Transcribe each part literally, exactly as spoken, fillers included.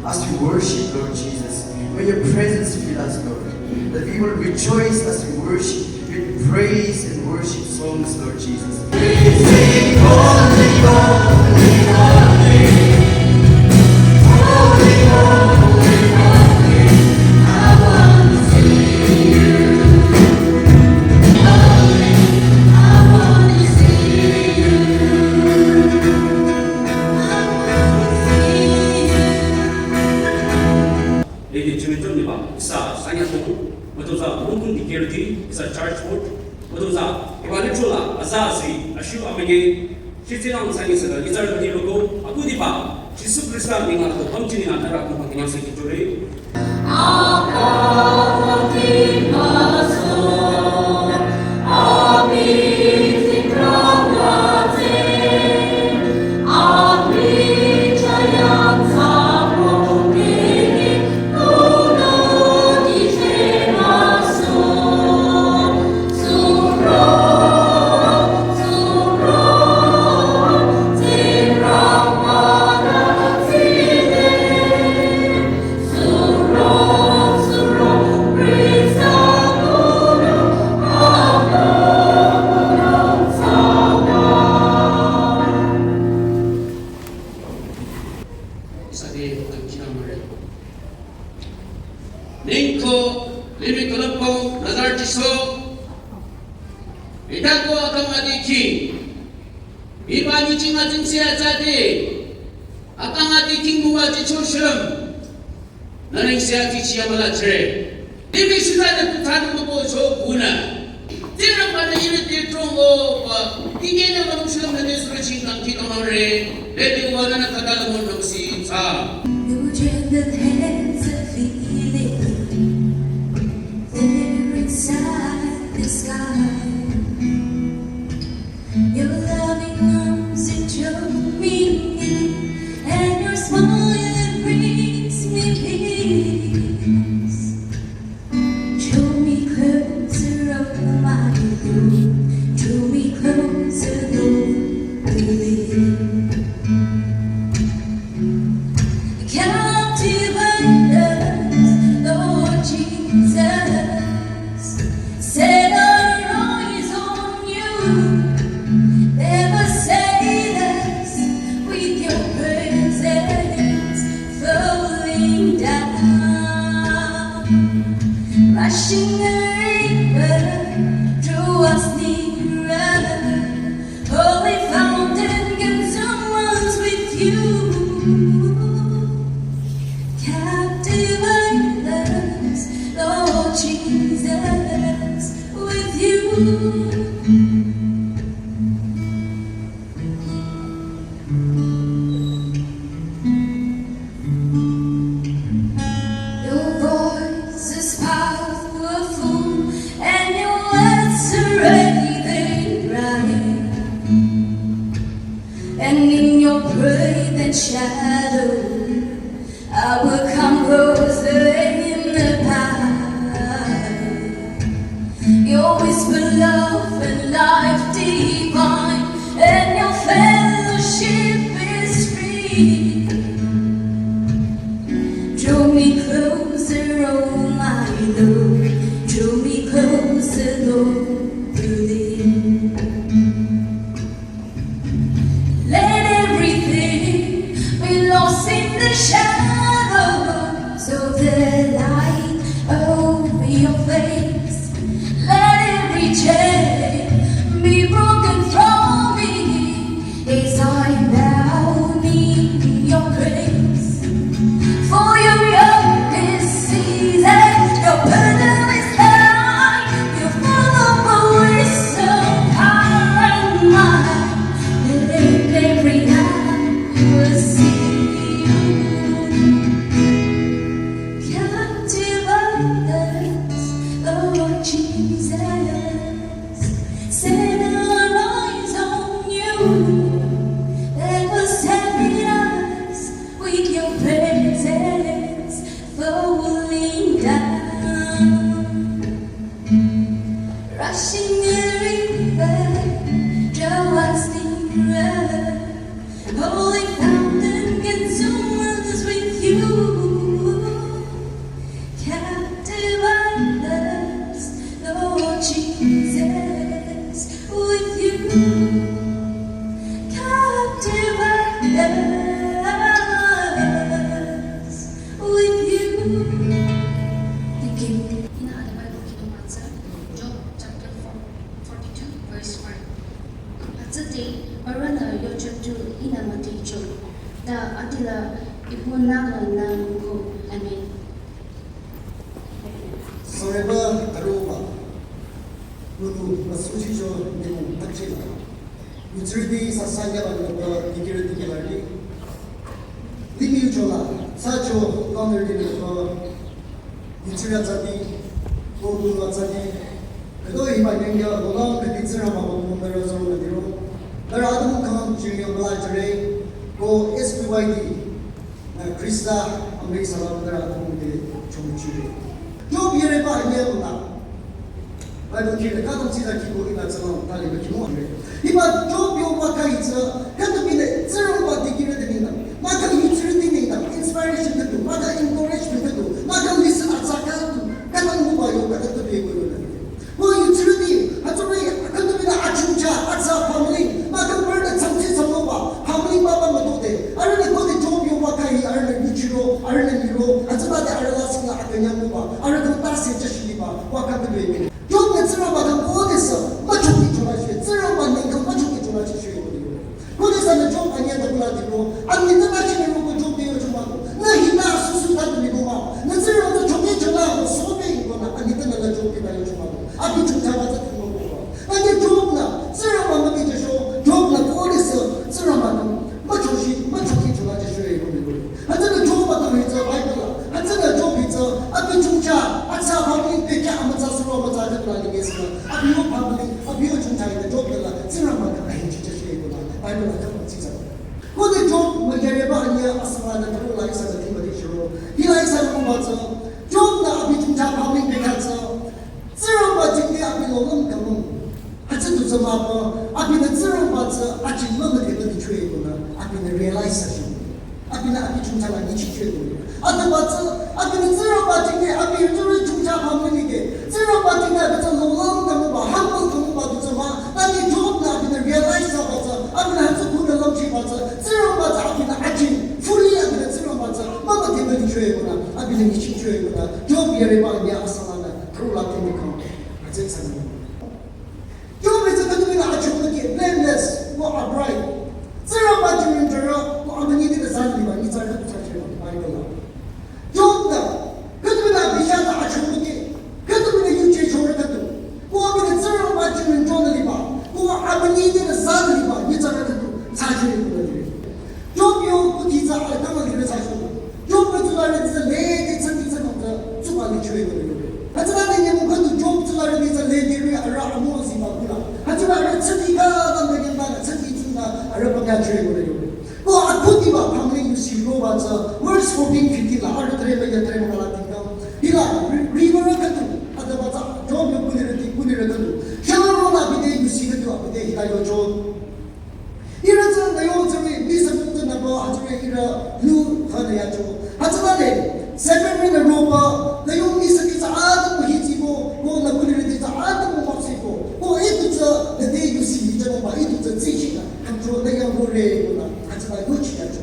As we worship, Lord Jesus, may your presence fill us, Lord, that we will rejoice as we worship with praise and worship songs, Lord Jesus. We sing, "Holy, holy, holy, holy, holy, holy, I want to see you. Holy, I want to see you." Lady Jimmy Tony ba, ihsa sanya tong, mütozah Lungkung Dikehrü ti, ihsa church board, mütozah, hiba lithro la, aza asi, ashu amünyi, shitsi lang sanya saka, izar bani loko, aku diba, Jisu Krista neng la to, pamchini na tara aku pangkanyang seki jore. Ningko, limi kolopong, Nazareth Jisu. Itako akang adi king. Iba nyiching atsing sia tsadi. Akang adi king muwa jicho shem. Naring sia tichi amala tre. Limi shuta de tutanu muko jo kuna. Tira pada iri titrongo pa. Ikena manusia mene sura chingkang kita mare. Lele wana na kata lamon namsi ta. Your gentle hands are feeling. They're inside the sky. Your loving arms are drawing me in, and your smile brings me peace. Draw me closer, oh my Lord. Draw me closer, Lord, to thee. Captivate us, Lord Jesus. Set our eyes on you. Devastate us with your presence falling down. Rushing river, draw us nearer. Holy fountain, consume us with you. Captivate us, Lord Jesus, with you. Your voice is powerful and your words are raving right. And in your breath and shadow, I will come closer in the path. Your whisper, love and life divine, and your fellowship is free. Draw me closer, oh my Lord, draw me closer, Lord, to thee. Let everything be lost in the shadows of the light of your face. Let every chain be broken from me as I bound in your grace. For your yoke is easy, your burden is light, your full of wisdom, power and might. Let every eye will see you. Captivate us, Lord Jesus. Set our eyes on you. Devastate us with your presence falling down. Rushing river, draw us nearer. Holy fountain, consume us with You captive us, Lord Jesus, with you. Captive us with you. Thank you. Ihnü ade Bible khüdu mütsa, Job chapter four, forty-two, verse five. Hütsüde arühnü yochontu ihnü müdhecho. Ta adila ipu nangla nangko. Amen. Sareba aroba. Nunu masuchicho nunu takchila. Yutsirüti sasanya ba nunu dikirü dikirari. Limi yuchola, sacho kaunirüti nunu. Yutsirü atsati, ko nunu atsati. Khütoi hiba nyengya, ola khüti tsira ma ba nunu bera zoro na diro. Bera adamu kang chiri yong bala chire. Ko S P Y D. Na Krista amri salam dara amri de chomchire. Job yere ba anye muna. Bible kire ka tong sida ki ko ina salam tali ba kimo re. Hiba Job yo ba ka itsa, ka to bile zero ba dikire de ninga. Ma ka yutsire de ninga. Inspiration de tu, ma ka encouragement de tu, ma ka listen atsa ka tu. Ka tong mu ba yo ka to be ko yo na. Ko yutsirüti, hütsüri, aküntümina achungcha, atsa family, makang bürde tsamtsi tsamloba, family baba matote, arühnü kote Job yoba kahi, arühnü yuchiro, arühnü miro, hütsübade arüh lasingla akünyangoba, arüh kang tase chashiliba, wa kang bebe. Job nü tsiraba kang kote sa, machoki chola she, tsiraba nengkang machoki chola she, she, Kode sa nü Job anye ta kula diko, ani ta na chine roko Job de yo chuma ko. Na hita susu ta diko ma. Na zero to choke chola ko sobe ko na ani ta na Job de yo chuma ko. Abi chungcha ba ta ko ko. Ani Job na zero ma ma ke cho, Job na kode sa zero ma ko. Ma choshi, ma choki chola che shwe ko ko. Hata na Job ba ta hita Bible la. Hata na Job hita, abi chungcha, atsa ba ni pe kya amatsa suro amatsa ka la ni ke sa. Abi yo family, abi yo chungcha hita Job la zero ma ka ahi chi che shwe ko na. Bible la ka chi sa. Kode Job müyareba anye asala na karo la ihsa na tima di shiro. Hila ihsa na kuma tsü. Job na abi chungcha family bekha tsü. Tsingrangba jingte abi lolong kamung. Hütsü tu tsü mah ba, abinü Tsingrangba tsü ajing mümüdhe müdhe chwe ko na, abinü realize sa shi. Abinü abi chungcha la nyichi chwe ko. Ataba tsü, abinü Tsingrangba jingte, abi turi chungcha family ke. Tsingrangba jingte abi tsü lolong kamung ba, humble kamung ba tu tsü mah, tani Job na abinü realize sa ba tsü, abinü hütsü kunü longchi ba tsü, Tsingrangba tsü abinü ajing, fully abinü Tsingrangba tsü, mümüdhe müdhe chwe ko na, abinü nyichi chwe ko na, Job yareba anye asala na, karo la timi kang, hütsü ihsa na. Job hütsü khüdu mina achung ke, blameless, ko upright. Tsingrangba jingrin jara, ko amünyi de zan liba, ni tsarka tu tsarka, Bible la. Job da, khüdu mina bisha da achung ke, khüdu mina yuche chore khüdu. Ko mina Tsingrangba jingrin jara liba, ko amünyi de zan liba, ni tsarka khüdu, tsarka khüdu. Job yo kuti tsü alakama lire tsü shoko. Job yo tsula re tsü le de tsü ti tsü nong tsü tsuba li chwe ko yo. Hütsüla de nyümong khüdu Job tsula re de tsü le de re arüh amo ziba kula. Hütsüla re tsü ti ka dam de nyümba tsü ti tsula arüh pamya chwe ko yo. Ko akutiba family yusi roba tsü verse fourteen fifteen la arüh tre me ya tre me la ti ka. Hila river khüdu ataba tsü Job yo kuli re ti kuli re khüdu. Shalom la bide yusi khüdu abide hita yo Job. Ihrü tsü nü yo tsüri, misa tsü nü ba, hütsüri ihrü lu khana ya cho. Hütsüla le, seven mi nü roba, nü yo misa ki tsü ata mu hi tsibo, ko nü kuli ri tsü ata mu mak tsibo. Ko itu tsü, nü de yusi hi tsü ba, itu tsü tsi shi na, kam cho nü yang go re ko na, hütsüla yo chi ya cho.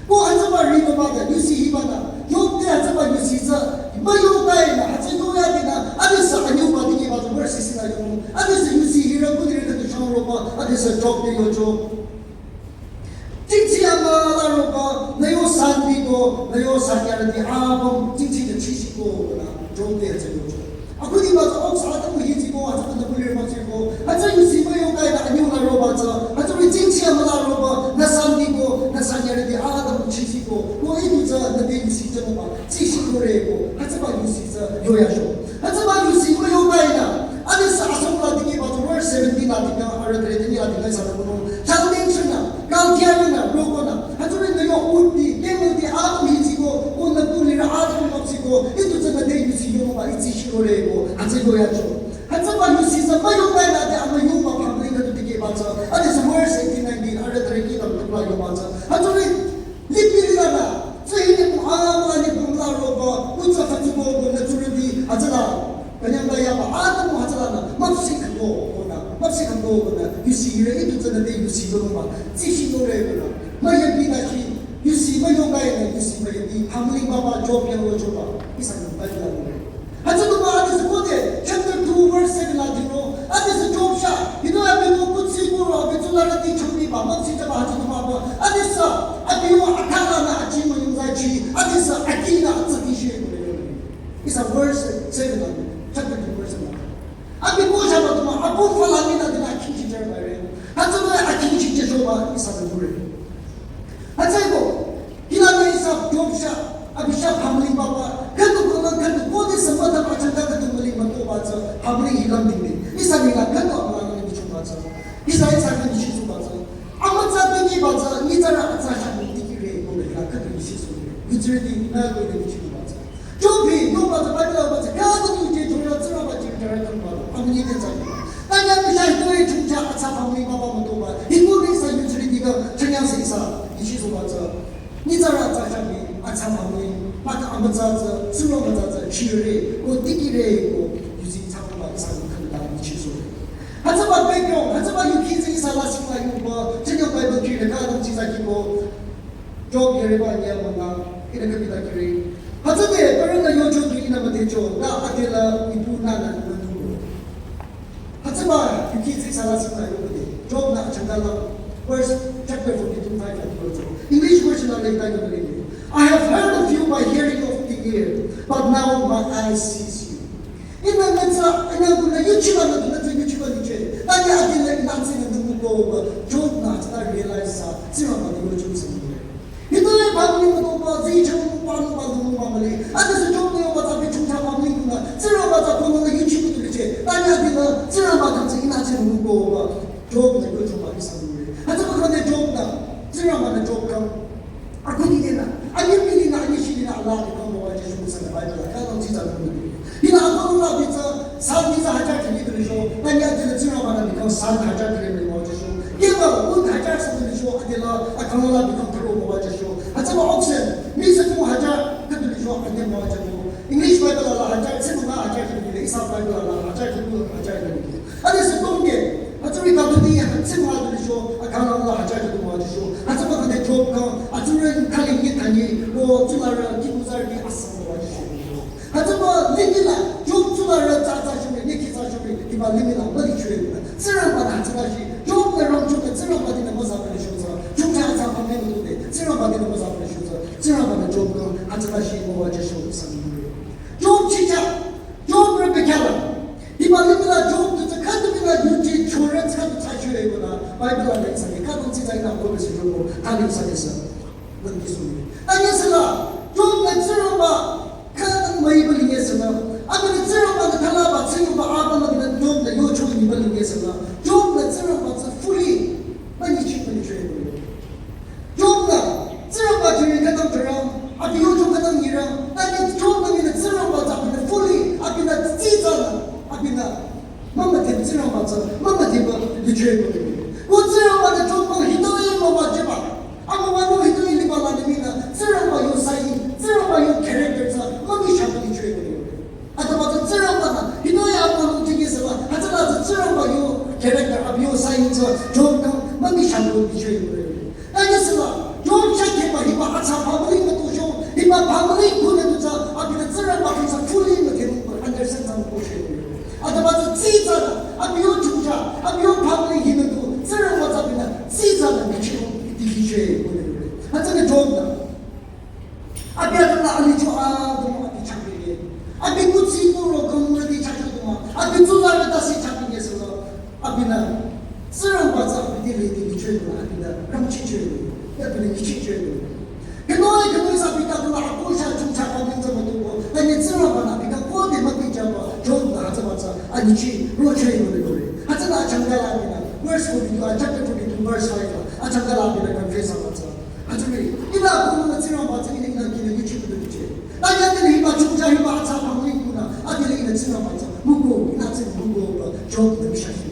Ko hütsüba ri ko ba da, yusi hi ba da, Job te hütsüba yusi tsü, müyo kai na, hütsü yo ya de na, abi sa anyo ba de ki ba tsü, verse six la yo, abi sa yusi hi ra kuli ri tsü shang roba, abi sa Job te yo cho. Jingchi ama la roba, nü yo san di ko, nü yo san ya di abam, jingchi de chi shi ko na, Job te hütsü yo cho. Akudi ba tsü ok sa ta mu hi tsibo, hütsü nü kuli ri mak tsibo, hütsü yusi müyo kai na anyo la roba tsü, hütsü ri jingchi ama la roba, nü san di ko, nü san ya di abam chi shi ko, ko itu tsü nü de yusi tsü mo ba, tsi shi ko re ko, hütsüba yusi tsü yo ya cho. Hütsüba yusi müyo kai na, Abi sa asong la dikeh ba tsü verse seventeen la dikeh, arüh thüre teni la dikeh sa kuno. Changdeng shina, Kaldia na, roko na. Hütsüri nü yo uti, kemudi, atum hi tsiko, ko nü tu lira atum mak tsiko. Itu tsü nü de yusi yo ba, itsi shiro re ko. Hütsü yo ya cho. Hütsüba yusi tsü müyo kai na de, ama yo ba family nü tu dikeh ba tsü. Abi sa verse eighteen nineteen, arüh thüre ki la yo ba tsü. Hütsüri, lipi lira na. Tsü hi ne ko a Kutsa fatigo ko na tsurüti hütsüla. Kanyang da yaba atümung hütsüla na. Müpseh kangko ko na. Müpseh kangko ko na. Yusi yire itu tsünü te yusi ko ma. Tsishinung re ko na. Müyampi na shi. Yusi müyongai na yusi müyampi. Family baba Job yang lo choba. Ihsa nü Bible la ko re. Hütsü du ma adesü khode chapter two verse seven la diro. Adesü Job sha. Hito abi ko kutsi ko ro abi tsularüti chungbi ba. Müpseh jaba hütsü du ma ba. Adesü abi yo akhala na achi müyung zai chi. Adesü akila tsaki shi ko re. Ihsa verse seven la, chapter two verse seven la. Abi ko shaba tuma, abu fala ni na dina kinchi jar bare. Hütsü na akinchi je shoba ihsa na dure. Hütsü ko, hila na ihsa Job sha, abi sha family baba, khüdu ko na khüdu ko de samba ta pa chanda khüdu mali ma to ba tsü, family hilam ding ding. Ihsa ni la khüdu amala ni bichu ba tsü. Ihsa ihsa ni bichu ba tsü. Amütsa tiki ba tsü, nyitsarü atsa sha ni tiki re, ko le la khüdu ni shi su re. Yutsire di na ko de ni shi ba tsü. Job hi, no ba tsü, Bible ba tsü, ka ko tu je jora tsura ba je jara kan ba. Amni de tsü. Tanya mi sha to e chungcha atsa family baba mo to ba. Hi ko ni sa yutsire di ka, chanya se sa, ni shi su ba tsü. Nyitsarü atsa sha ni, atsa family, ba ka amütsa tsü, tsura ba tsü, chi re, ko tiki re, ko yusi tsü ba sa kan da ni shi su re. Hütsüba background, hütsüba yuki tsü ihsa la sing la yu ba, tsü yo Bible ki le ka dong tsü sa ki bo. Job yere ba nya ma na, ina ka bita kiri. Hütsüde, parang na yo Job ina ma de jo, na ade la ibu na na na du. Hütsüba yuki tsü ihsa la sing la yu ba de. Job na chanda la, verse chapter forty-two five la yu ba jo. English version la le ta yu ba le. I have heard of you by hearing of the ear, but now my eyes sees you. Ina ngatsa, ina kuna yuchiba na ngatsa yuchiba ni che. Tanya adila ina tsina nungu ko ba, Job na tsina realize sa, tsina ba ni yuchiba sa ni. Ina le ba ni ko ba, zi chang ba ni ba ni ba mali. Adesü Job ni ba ta bi chung cha ba ni kuna, tsina ba ta ko na yuchiba ni che. Tanya adila, tsina ba ta ina tsina nungu ko ba, Job na yuchiba ni sa ni. Hütsüba ka ne Job na, tsina ba na Job ka. Akuni nina, ani mini na, ani shi nina Allah ni kong bawa Jisu kusa na Bible la, kala tita na mini. Nina akuni la bitsa, sa bitsa hajar kini tu lisho, na ni ati na tsira mana ni kong san hajar kini bawa Jisu. Keba, un hajar sa tu lisho, ati la, akuni la ni kong taro bawa Jisu. Hütsüba oxen, mi sa tu hajar, ka tu lisho, ati bawa Jisu. English Bible la hajar, tsima hajar kini, ihsa Bible la hajar kini, hajar kini. Adesü tongke, hütsüri ka tuni ya, tsima tu lisho, akana la hajar tu ma lisho. Hütsüba kane Job ka, hütsüri kali ni tani, ko tsulara, ki kuzar ni asam wa lisho. Hütsüba limih la, Job tsulara tsa tsa shuri, ni ki tsa shuri, kiba limih la, mali shuri. Tsira ba na hütsüba shi, Job na ram Job na tsira ba ni na maza ba lisho tsa, Job na hütsüba ni na tu de, tsira ba ni na maza ba lisho tsa, tsira ba na Job ka, hütsüba shi, mo wa Jisu, sa ni. Job chicha, Job re bekhala. Hiba limih la Job tu tsü khatu mina yuji chore tsü tu tsü shore ko na Bible la neng sa ni khatu tsü tsü ina ko besi ko ko khani sa ni sa. Nang ki su ni. Ani sa la Job na tsira ba khatu mai ba ni sa na. Ani na tsira ba na thala ba tsira ba aba ma na Job na yo chu ni ba ni sa na. Job na tsira ba tsü fully ba ni chi ba ni chore ko. Job na, tsira ba jiri kadang terang, abi yo Job kadang nirang, tani Job na mina tsira ba za mina fully, abi na tsitsa na, abi na, mama te tsira ba za, mama te ba, di chwe ba. Ko tsira ba na Job ba hito ye mama jeba, ama ba no hito ye liba la ni mina, tsira ba yo sai, tsira ba yo character za, mami shaba di chwe ba. Ata ba tsü tsira ba na, hito ya ba no jigi sa ba, hata la tsü tsira ba yo, character abi yo sai za, Job ka, mami shaba di chwe ba. Ani sila, Job shakhe ba hiba atsa family ma tu sho, hiba family ku ne tu tsü, abi na tsira ba ku tsü fully ma ke mu understand tsang ko she. Ata ba tsü tsitsa na, abi yo chungcha, abi yo family hi ne tu, tsira ba tsü abi na, tsitsa na mi chi, di hi she, ko ne. Hütsü ne Job na. Abi ata na ali cho a, do ma abi chakhe. Abi kutsi ko ro ko mu di chakhe do ma. Abi tu la ta si chakhe sila. Abi na, tsira ba tsü abi di le di chwe na abi na, ram chi chwe na, abi na ni chi chwe na. Keno e keno sa abi ta na ako sha chung cha ka min za ma to ko. Na ni tsira ba na abi ka ko de ma bi cha ba, Job na hütsü ba tsü, ani chi, ro chwe na le ko le. Hütsü na chang ka la abi na, verse forty-two, ah, chapter forty-two, verse five la, a chang ka la abi na confess ba tsü. Hütsüri, ina ko na tsira ba tsü, ina ina ki ne ni chi ko de che. Na ya de hiba chung cha hiba atsa family ku na, abi le ina tsira ba tsü, mu ko, ina tsira mu ko ba, Job na sha shi.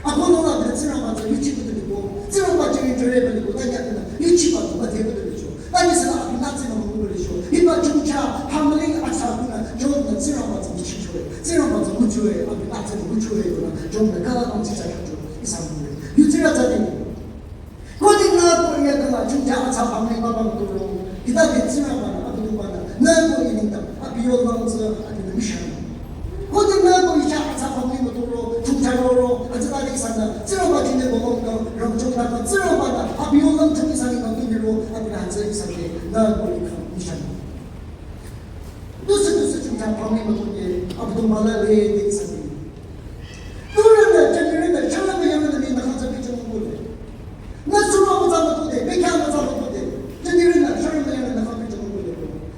Akono la tsira ba tsü yuchi kutu liko, tsira ba tsü yuchi re ba liko, ta ya na yuchi ba ba te kutu liko. Ta ni sa abi na tsira mu kutu liko. Hiba chung Chungcha phamüling atsa kunü Job-nü Tsingrangba tsü nyichichoe, Tsingrangba tsü nguchoe, abi atsa nguchoe kunü Job-nü kala kong chicha khacho ihsa ngure. Yutsirü tsü di. Khode nü ko iya kala chungcha atsa phamüling papa müturo, hita de Tsingrangba-nü, Abüdongba-nü nü ko iningta abi yolang tsü abinü mission. Khode nü ko icha atsa phamüling müturo, chungcha roro, atsa ta de ihsanü Tsingrangba jingde bolong kang rangchong ta Tsingrangba-nü abi yolang chung ihsa ninglang tu biro, abinü atsa ihsa de nü ko iningta mission. Tusü tusü chungcha phamüling mütode, Abüdongba la le de ihsa de. Turünü, jünirünü, sharü müyurünü nü nü khangza pehjünung kule. Nü suro mütsa mütode, bekhyah mütsa mütode, jünirünü, sharü müyurünü nü khang pehjünung kule.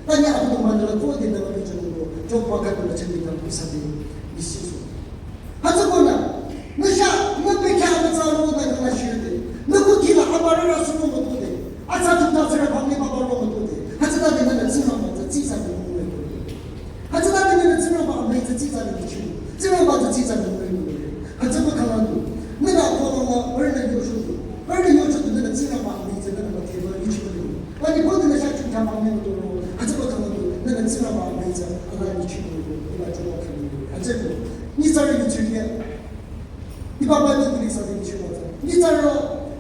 Tani Abüdongba-nü la khode nü pehjünung kule. Job wa katu la jünirünü ihsa de, ihsa so. Hütsü konü, nü sha, nü bekhyah mütsa ro nü khang la shirde. Nü kuthsi la abarü la suro mütode. Atsa chungcha Tsingrangba phamüling papa ro mütode. Hütsüta de nünü Tsingrangba tsü tsitsa de müngure kule. Hütsüta de nünü Tsingrangba amüi tsü tsitsa de nyichiu. Tsingrangba tsü tsitsa de müngure kule. Hütsüba khalanü, nünü kolong la, arühnü yochodu. Arühnü yochodu nünü Tsingrangba amüi tsü nünü mütheba nyichiu kule. Wani khode nü sha chungcha phamüling müturo. Hütsüba khalanü, nünü Tsingrangba amüi tsü ala nyichiu kule. Ila choba khalanü. Hütsüko. Nyitsarü yuchirü. Hiba Bible kuli sa de nyichiu ba tsü. Nyitsarü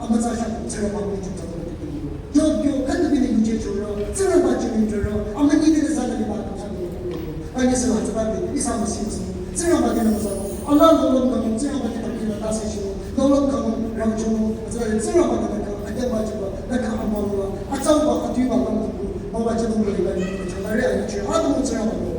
amütsa sha Tsingrangba amüi chungcha tsü de kule. Job kyo khüdu binü yuje choro. Tsingrangba jingin choro. Amünyi de sa de ba kang sa de kule. Ani sü la tsü ba de, ihsa müsi müsi. Tsingrangba de nü müsa. Ala lolong kang, Tsingrangba de ta kila ta se shi. Lolong kang, rangchong. Tsü de Tsingrangba de nü kang, adeba jiba, nü kang amüla. Atsauba, atuiba kang ku. Baba jingin kule ba ni. Changare ani chi. Adu Tsingrangba.